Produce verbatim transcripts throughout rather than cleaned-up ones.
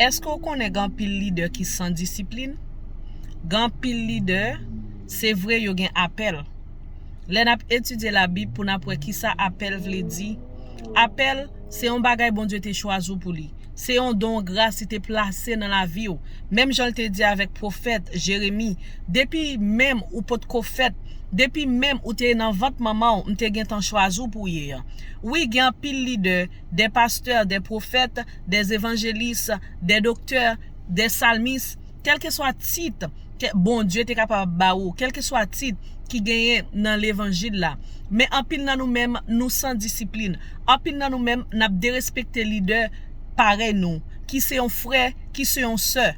Èske w konnen gen anpil lidè ki san disiplin? Gen anpil lidè, se vre, yo gen apèl. Lè n ap etidye Labib pou n ap wè kisa apèl vle di. Apèl, se yon bagay Bondye te chwazi w pou li. Se yon don gras li te plase nan lavi w. Menm jan l te di avèk pwofèt Jeremi, depi menm ou potko fèt, depi menm ou te nan vant manman w, m te gentan chwazi w pou w ye an. Wi, gen anpil lidè, de pastè, de pwofèt, de evanjelis, de doktè, de salmis, kèlkeswa tit ke Bondye te kapab ba ou, kèlkeswa tit ki genyen nan levanjil la. Men anpil nan nou menm, nou san disiplin. Anpil nan nou menm, n ap derespekte lidè parèy nou, ki se yon frè, ki se yon sè.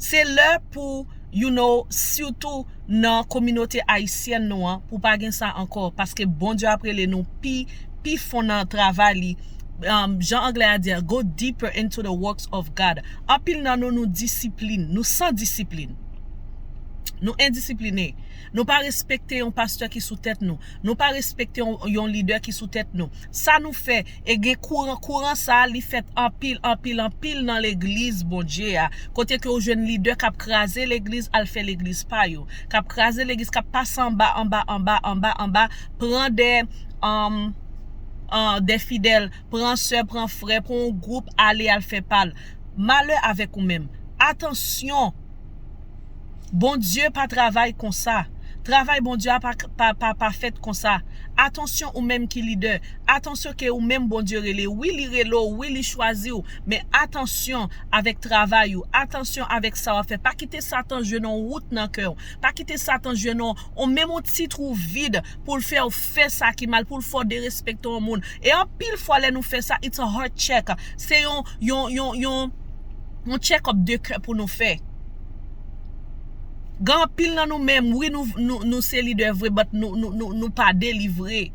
Se lè pou, you know, sitou nan kominote ayisyèn nou an, pou pa gen sa ankò, paske Bondye ap rele nou pi, pi fon nan travay li. Um, jan anglè a di, "Go deeper into the works of God." Anpil nan nou, nou disiplin, nou san disiplin. Nou endisipline. Nou pa respekte yon pastè ki sou tèt nou. Nou pa respekte yon, yon lidè ki sou tèt nou. Sa nou fè, e gen kouran, kouran sa a, li fèt anpil, anpil, anpil nan legliz Bondye a. Kote ke w jwenn lidè k ap kraze legliz, al fè legliz pa yo. K ap kraze legliz, k ap pase anba, anba, anba, anba, anba, pran de, um, uh, de fidèl, pran sè, pran frè, pran yon gwoup, ale al fè pa l. Malè avèk ou menm. Atansyon! Bondye pa travay konsa. Travay Bondye a pa, pa, pa, pa fèt konsa. Atansyon ou menm ki lidè. Atansyon ke ou menm Bondye rele. Wi, li rele w. Wi, li chwazi w. Men atansyon avèk travay ou. Atansyon avèk sa w ap fè. Pa kite Satan jwe nan wout nan kè w. Pa kite Satan jwe nan yon menm yon ti twou vid pou l fè w fè sa ki mal, pou l fè w derespekte yon moun. E anpil fwa lè nou fè sa, it's a heart check. Se yon, yon, yon, yon, yon check up de kè pou nou fè. Gen anpil nan nou menm, wi, nou, nou, nou se lidè vre, but nou, nou, nou, nou pa delivre.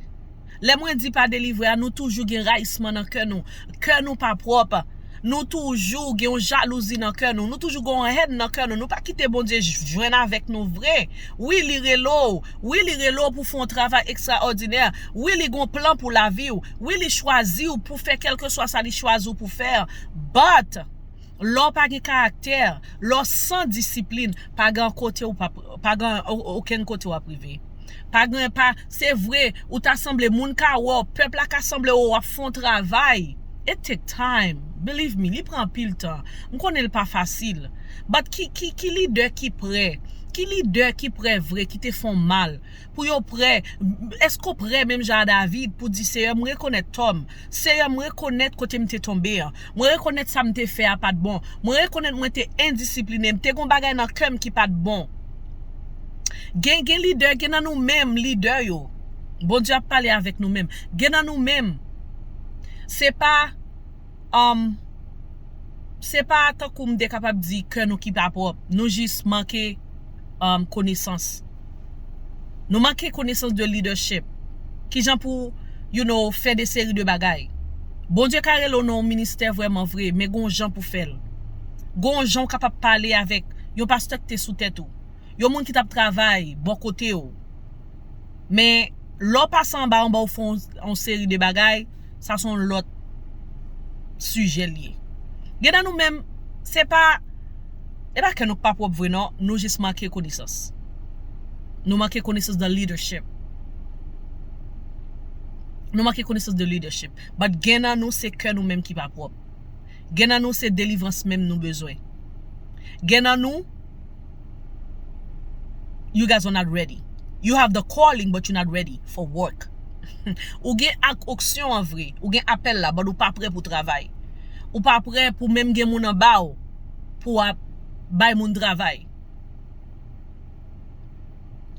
Lè mwen di pa delivre a, nou toujou gen rayisman nan kè nou. Kè nou pa pwòp. Nou toujou gen yon jalouzi nan kè nou. Nou toujou gen yon hèn nan kè nou. Nou pa kite Bondye j-, jwenn avèk nou vre. Wi, li rele w. Wi, li rele w pou fè yon travay ekstraòdinè. Wi, li gen yon plan pou lavi w. Wi, li chwazi w pou fè kèlkeswa sa li chwazi w pou fè. But, lè w pa gen karaktè, lè w san disiplin, pa gen kote w pa, pa gen o-, okenn kote w ap rive. Pa gen, pa, se vre, ou ta sanble moun ka wè w, pèp la ka sanble w, w ap fè yon travay. It take time. Believe me, li pran anpil tan. M konnen l pa fasil. But ki, ki, ki lidè ki prè? Ki lidè ki prè vre, ki te fè w mal? Pou yo prè, èske w prè menm jan a David pou di, "Seyè, m rekonèt tò m. Seyè, m rekonèt kote m te tonbe an. Mwen rekonèt sa m te fè a pa t bon. Mwen rekonèt mwen te endisipline. M te gen yon bagay nan kè m ki pa t bon." Gen, gen lidè, gen nan nou menm lidè yo. Bondye ap pale avèk nou menm. Gen nan nou menm. Se pa, um, se pa tankou m te kapab di kè nou ki pa pwòp. Nou jis manke, um, konesans. Nou manke konesans de leadership. Kijan pou, you know, fè de seri de bagay. Bondye ka rele w nan yon ministè vrèman vre, men gon jan pou fè l. Gon jan w kapab pale avèk yon pastè ki te sou tèt ou. Yon moun ki t ap travay bò kote w. Men, lè w pase anba, anba w fè yon, yon seri de bagay, sa se yon lòt sijè l ye. Gen nan nou menm, se pa, e pa ke nou pa pwòp vre non, nou jis manke konesans. Nou manke konesans de leadership. Nou manke konesans de leadership. But gen nan nou, se kè nou menm ki pa pwòp. Gen nan nou, se delivrans menm nou bezwen. Gen nan nou, you guys are not ready. You have the calling, but you're not ready for work. Ou gen ak onksyon an vre, ou gen apèl la, but ou pa prè pou travay. Ou pa prè pou menm gen moun anba w pou w ap bay moun travay.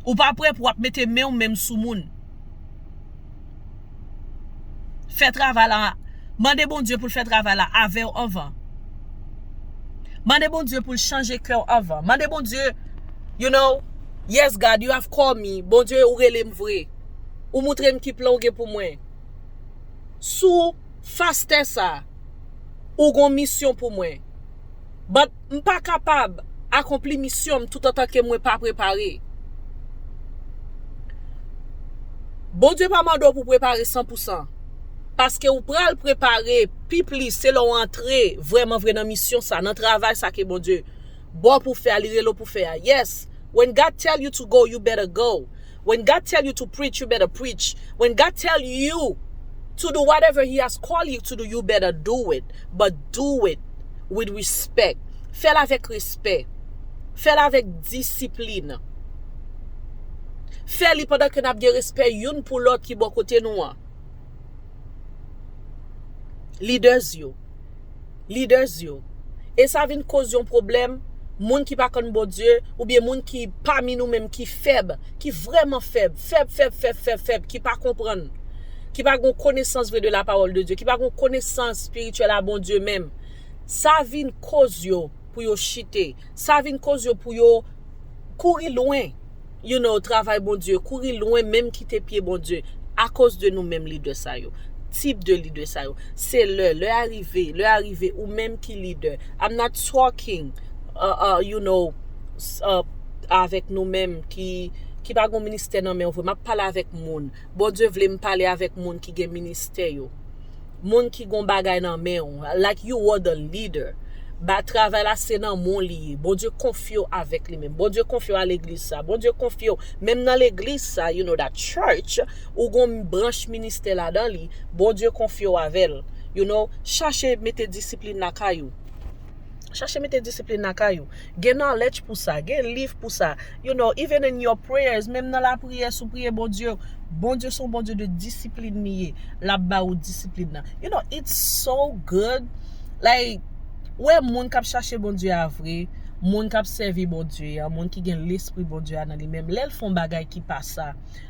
Ou pa prè pou w ap mete men w menm sou moun. Fè travay la. Mande Bondye pou l fè travay la avè w anvan. Mande Bondye pou l chanje kè w anvan. Mande Bondye, you know, "Yes, God, you have called me." Bondye, ou rele m vre. Ou montre m ki plan w gen pou mwen. Sou fas tè sa, ou gon misyon pou mwen. But m pa kapab akonpli misyon m tout antan ke mwen pa prepare. Bondye pa mande w pou prepare san pou san. Paske ou pral prepare pi plis, se lè w antre vrèman vre nan misyon sa, nan travay sa ke Bondye ba w pou fè a, li rele w pou fè a. Yes, when God tell you to go, you better go. When God tell you to preach, you better preach. When God tell you to do whatever he has called you to do, you better do it. But do it with respect. Fè l avèk respè. Fè l avèk disiplin. Fè li pandan ke n ap gen respè youn pou lòt ki bò kote nou an. Leaders yo. Leaders yo. E sa vin koz yon pwoblèm, moun ki pa konn Bondye, oubyen moun ki pami nou menm ki fèb, ki vrèman fèb, fèb, fèb, fèb, fèb, fèb, ki pa konprann, ki pa gen konesans vre de la parole de Dieu, ki pa gen konesans espirityèl a Bondye menm. Sa vin koz yo pou yo chite. Sa vin koz yo pou yo kouri lwen, you know, travay Bondye, kouri lwen, menm kite pye Bondye, akoz de nou menm lidè sa yo. Tip de lidè sa yo. Se lè, lè a rive, lè a rive, ou menm ki lidè. I'm not talking, uh, uh, you know, s- uh, avèk nou menm ki, ki pa gen ministè nan men w vre. M ap pale avèk moun. Bondye vle m pale avèk moun ki gen ministè yo. Moun ki gon bagay nan men w, like, you are the leader. Ba, travay la se nan men w li ye. Bondye konfye w avèk li menm. Bondye konfye w a legliz sa. Bondye konfye w menm nan legliz sa, you know, that church, ou gon branch ministè ladan li. Bondye konfye w avè l. You know, chache mete disiplin lakay ou. Chache mete disiplin lakay ou. Gen knowledge pou sa, gen liv pou sa. You know, even in your prayers, menm nan lapriyè, si w priye Bondye, Bondye se yon Bondye de disiplin li ye. L ap ba ou disiplin nan. You know, it's so good. Like, wè moun k ap chache Bondye a vre, moun k ap sèvi Bondye a, moun ki gen lespri Bondye a nan li menm, lè l fè yon bagay ki pa sa,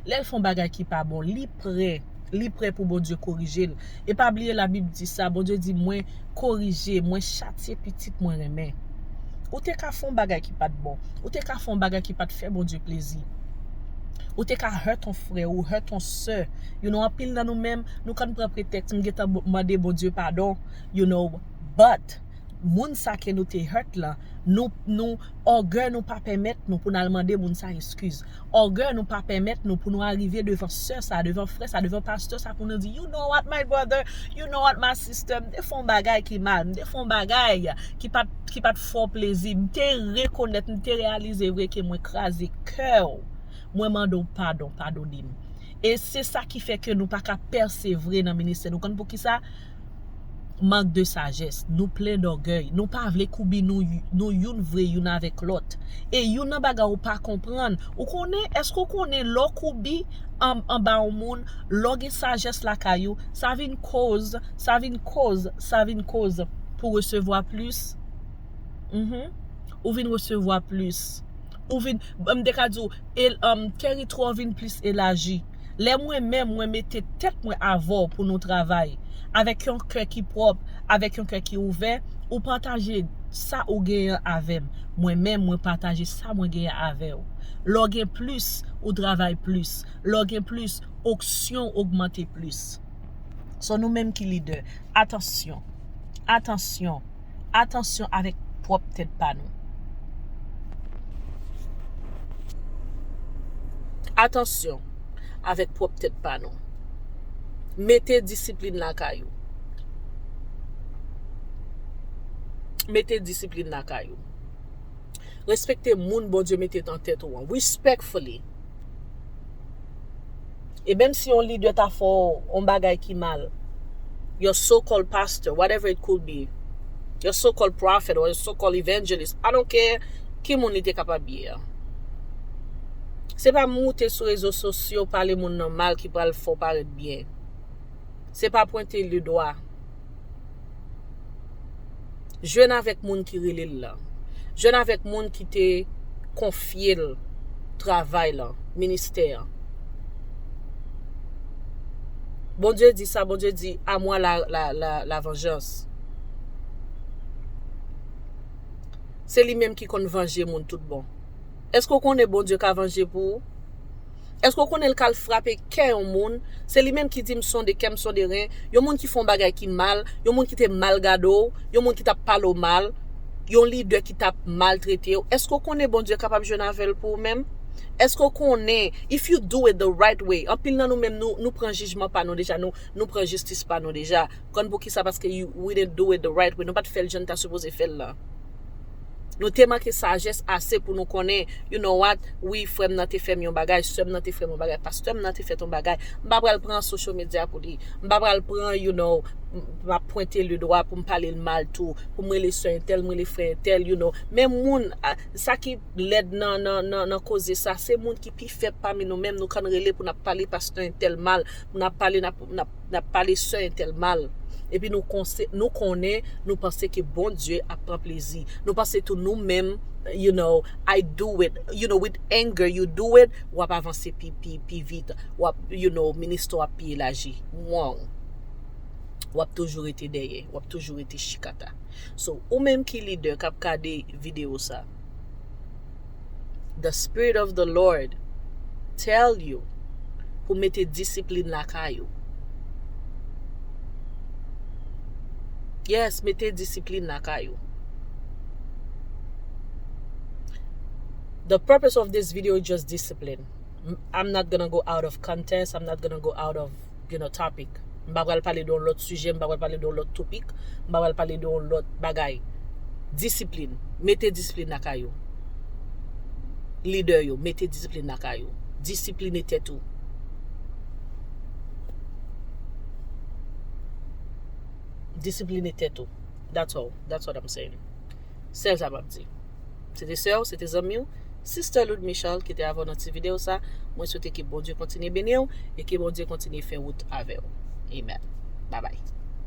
lè l fè yon bagay ki pa bon, li prè. Li prè pou Bondye korije l. E pa bliye Labib di sa, Bondye di, mwen korije, mwen chatye pitit mwen renmen. Ou te ka fè yon bagay ki pa t bon. Ou te ka fè yon bagay ki pa t fè Bondye plezi. Ou te ka hurt yon frè, ou hurt yon sè. You know, anpil nan nou menm, nou konn pran pretèks, m gentan bo- mande Bondye padon, you know, but moun sa ke nou te hurt la, nou, nou, ògèy nou pa pèmèt nou pou n al mande moun sa eskiz. Ògèy nou pa pèmèt nou pou nou arive devan sè sa, devan frè sa, devan pastè sa pou nou di, you know what, my brother, you know what, my sister, m te fè yon bagay ki mal, m te fè yon bagay ki pa t, ki pa t fè w plezi, m te rekonèt, m te reyalize vre ke mwen kraze kè w, mwen mande w padon, padone m. E se sa ki fè ke nou pa ka pèsevre nan ministè. Nou konn poukisa? Mank de sajès. Nou plen dògèy. Nou pa vle koubi nou, nou youn vre youn avèk lòt. E youn nan bagay ou pa konprann. Ou konnen, èske ou konnen lè w koubi an- anba yon moun, lè w gen sajès lakay ou, sa vin koz, sa vin koz, sa vin koz pou resevwa plis? Mhm. Ou vin resevwa plis. Ou vin, m te ka di w, el- um, teritwa w vin plis elaji. Lè mwen menm, mwen mete tèt mwen avè w pou nou travay, avèk yon kè ki pwòp, avèk yon kè ki ouvè, ou pataje sa ou genyen avè m. Mwen menm, mwen pataje sa mwen genyen avè w. Lè w gen plis, ou travay plis. Lè w gen plis, onksyon ogmante plis. So, nou menm ki lidè, atansyon. Atansyon. Atansyon avèk pwòp tèt pa nou. Atansyon avèk pwòp tèt pa nou. Mete disiplin lakay ou. Mete disiplin lakay ou. Respekte moun Bondye mete nan tèt ou an. Respectfully. E menm si yon lidè ta fè w yon bagay ki mal, your so-called pastor, whatever it could be, your so-called prophet or your so-called evangelist, I don't care ki moun li te kapab ye a. Se pa moute sou rezo sosyo pale moun nan mal ki pral fè w parèt byen. Se pa pwente le dwa. Jwenn avèk moun ki rele l la. Jwenn avèk moun ki te konfye l travay lan, ministè an. Bondye di sa, Bondye di, à moi la, la, la, la vengeance. Se li menm ki konn vanje moun tout bon. Èske w konnen Bondye ka vanje pou ou? Èske w konnen l ka al frape kè yon moun? Se li menm ki di, m sonde kè, m sonde ren. Yon moun ki fè yon bagay ki mal, yon moun ki te mal gade w, yon moun ki t ap pale w mal, yon lidè ki t ap maltrete w. Èske w konnen Bondye kapab jwenn avè l pou ou menm? Èske w konnen, if you do it the right way, anpil nan nou menm, nou, nou pran jijman pa nou deja, nou, nou pran jistis pa nou deja. Konn poukisa? Paske you, we didn't do it the right way. Nou pa t fè l jan n ta sipoze fè l lan. Nou te manke sajès ase pou nou konnen, you know what, wi, frè m nan te fè m yon bagay, sè m nan te fè m yon bagay, pastè m nan te fè t yon bagay. M pa pral pran social media pou li. M pa pral pran, you know, m, m ap pwente le dwa pou m pale l mal tou, pou m rele sè entèl, m rele frè entèl, you know. Men moun, a, sa ki lèd nan, nan, nan, nan koze sa, se moun ki pi fèb pami nou menm, nou konn rele pou n ap pale pastè entèl mal, pou n ap pale, n ap, n ap, n ap pale sè entèl mal. Epi nou konse-, nou konnen, nou panse ke Bondye ap pran plezi. Nou panse tou nou menm, you know, I do it, you know, with anger, you do it, w ap avanse pi, pi, pi vit. W ap, you know, ministè w ap pi elaji. Wrong. W ap toujou rete dèyè. W ap toujou rete chikata. So, ou menm ki lidè k ap gade videyo sa, the Spirit of the Lord tell you pou mete disiplin lakay ou. Yes, mete disiplin lakay ou. The purpose of this video is just discipline. M-, I'm not gonna go out of context. I'm not gonna go out of, you know, topic. M pa pral pale de yon lòt sijè, m pa pral pale de yon lòt topik, m pa pral pale de yon lòt bagay. Disiplin. Mete disiplin lakay ou. Lidè yo, mete disiplin lakay ou. Disipline tèt ou. Disipline tèt ou. That's all. That's what I'm saying. Sèl sa m ap di. Se te sè w, se te zanmi w, Sister Lud Michel ki te avè w nan ti videyo sa. Mwen swete ke Bondye kontinye beni w e ke Bondye kontinye fè wout avè w. Amen. Bye bye.